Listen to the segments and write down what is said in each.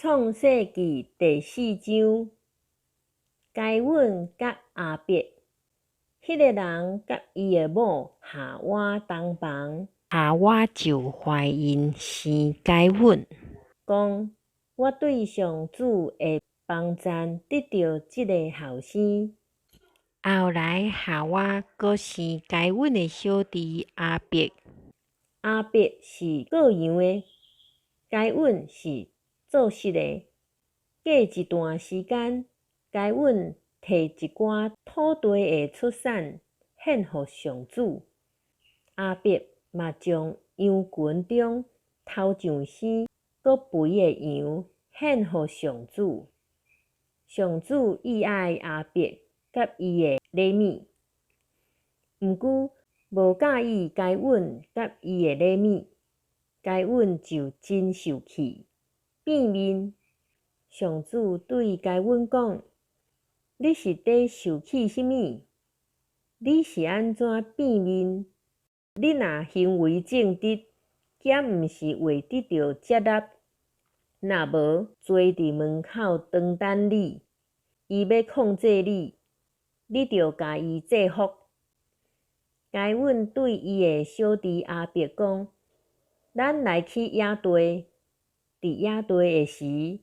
創世記第四章，該隱佮亞伯，彼个人佮伊的某夏娃同房，夏娃就懷孕生該隱，講：我對上主的幫贊得著這个後生。後來夏娃閣生該隱的小弟亞伯。亞伯是羔羊的，該隱是做穡的。過一段時間，該隱提一寡土地的出產獻予上主。亞伯嘛將羊群中頭上生閣肥的羊獻予上主。上主喜愛亞伯佮伊的禮物，毋過無佮意該隱佮伊的禮物，該隱就真受氣，變面。上主對該隱講：你是佇受氣啥物？你是按怎變面？你若行為正直，敢毋是會得著接納？若無，罪佇門口當等你，伊欲控制你，你著共伊制服。該隱對伊的小弟亞伯講：咱來去野地。佇野地的時，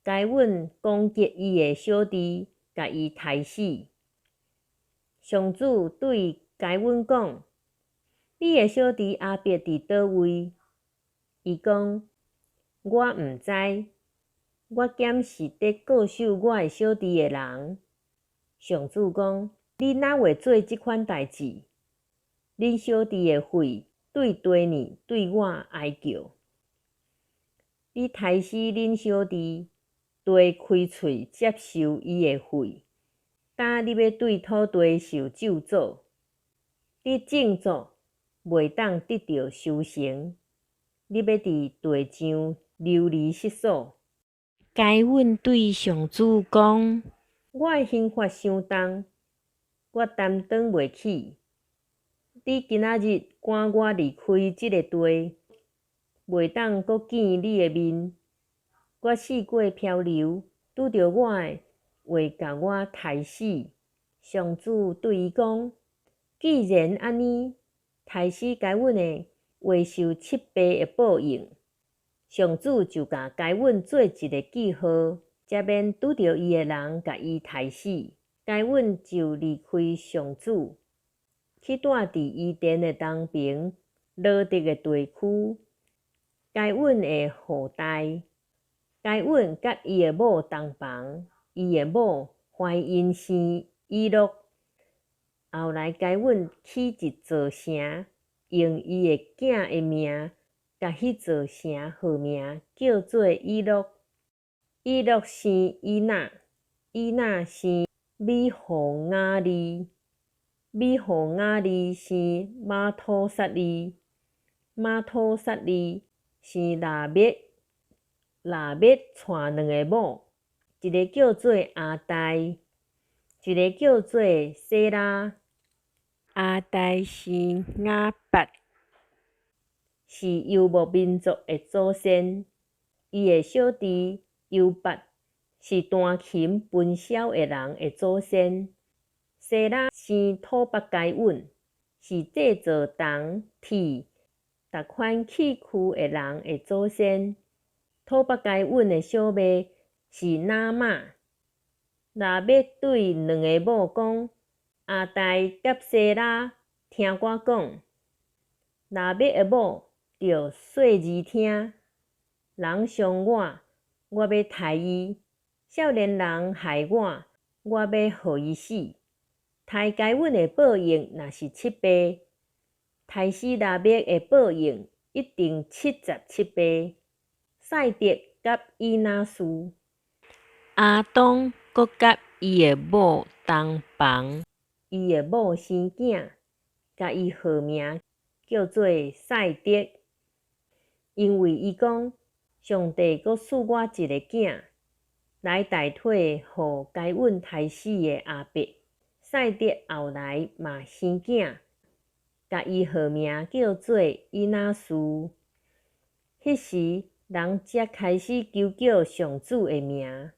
該隱攻擊伊的小弟，共伊刣死。上主對該隱講：你的小弟亞伯佇佗位？伊講：我毋知，我敢是佇顧守我的小弟的人？上主講：你哪會做這款代誌？恁小弟的血對地呢對我哀叫。你刣死恁小弟，地開喙接受伊的血，今你欲對土地受咒詛，你種作袂當得著收成，你欲佇地上流離失所。該隱對上主講：我的刑罰傷重，我擔當袂起。你今仔日趕我離開這个地，袂當閣見你的面。我四界漂流，拄著我的，會共我刣死。上主對伊講：既然按呢，刣死該隱的，會受七倍的報應。上主就共該隱做一个記號，才免拄著伊的人共伊刣死。該隱就離開上主，去蹛佇伊甸的東爿羅得的地區。該隱的後代，該隱佮伊的某同房，伊的某懷孕生以諾。後來該隱起一座城，用伊的囝的名，共彼座城號名叫做以諾。以諾生以那，以那生米戶雅利，米戶雅利生瑪土撒利，瑪土撒利生拉麥，拉麥娶兩个某，一个叫做亞大，一个叫做洗拉。亞大生雅八，是游牧民族的祖先。伊的小弟尤八是彈琴分簫的人的祖先。洗拉生土伯該隱，是製造銅、鐵、逐款器具的人的祖先。土伯該隱的小妹是拿瑪。拉麥對兩个某講：亞大佮洗拉，聽我講。拉麥的某著細耳聽，人傷我，我欲刣伊；少年人害我，我欲予伊死。刣該隱的報應若是七倍，刣死拉麥的報應一定77倍。賽德佮以拿斯，亞當閣佮伊的某同房，伊的某生囝，共伊號名叫做賽德，因為伊講：上帝閣賜我一个囝，來代替予該隱刣死的亞伯。賽德後來嘛生囝，共伊號名叫做以拿斯。彼時，人才開始求叫上主的名。